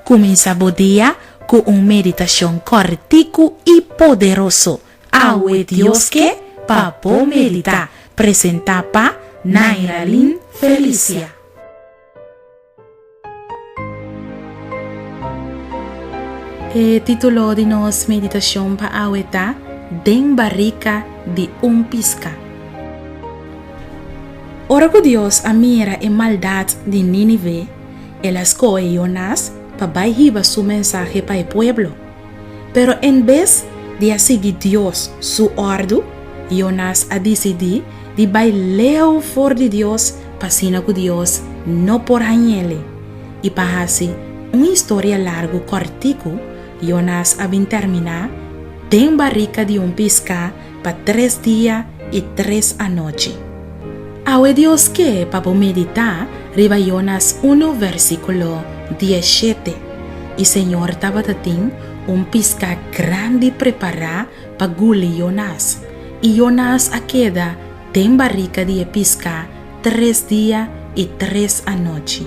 Kuminsá bo dia ku un meditashon kòrtiku i poderoso. Awe Dios ke pa bo meditá. Presentá pa Nairalyn Felicia. E título di nos meditashon pa awe ta Den barika di un piska. Ora ku Dios a mira e maldat di Nínive, el a skohe Jonas pa bai hiba su mensahe pa e pueblo. Pero en bes di a sigui Dios su òrdu, Jonas a disidí di bai leu for di Dios pa asina ku Dios no por hañ'ele. I pa hasi un historia largu kòrtiku, Jonas a bin terminá den barika di un piská pa tres dia i tres anochi. Awe Dios ke pa bo meditá riba Jonas unu versíkulo diesshete, I Señor tabata tin un piská grandi prepará pa guli Jonas, i Jonas a keda den barika di e piská tres dia i tres anochi.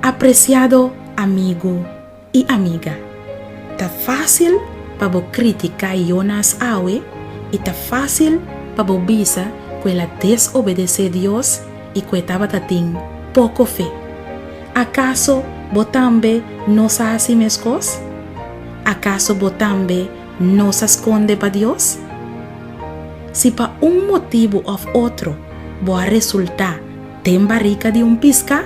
Apresiado amigu i amiga. Ta fásil pa bo kritiká Jonas awe i ta fásil pa bo bisa ku el a desobedesé Dios i ku e tabata tin poko fe. Akaso bo tambe no sa hasi meskos? Akaso bo tambe no sa skonde pa Dios? Si pa un motibu òf otro bo a resultá Den barika di un piska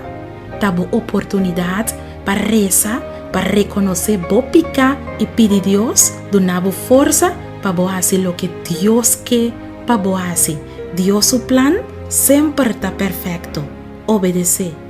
ta bo oportunidat pa resa pa rekonosé bo piká i pidi Dios duna bo forsa pa bo hasi loke Dios ke pa bo hasi. Dios su plan semper ta perfekto. Obedesé.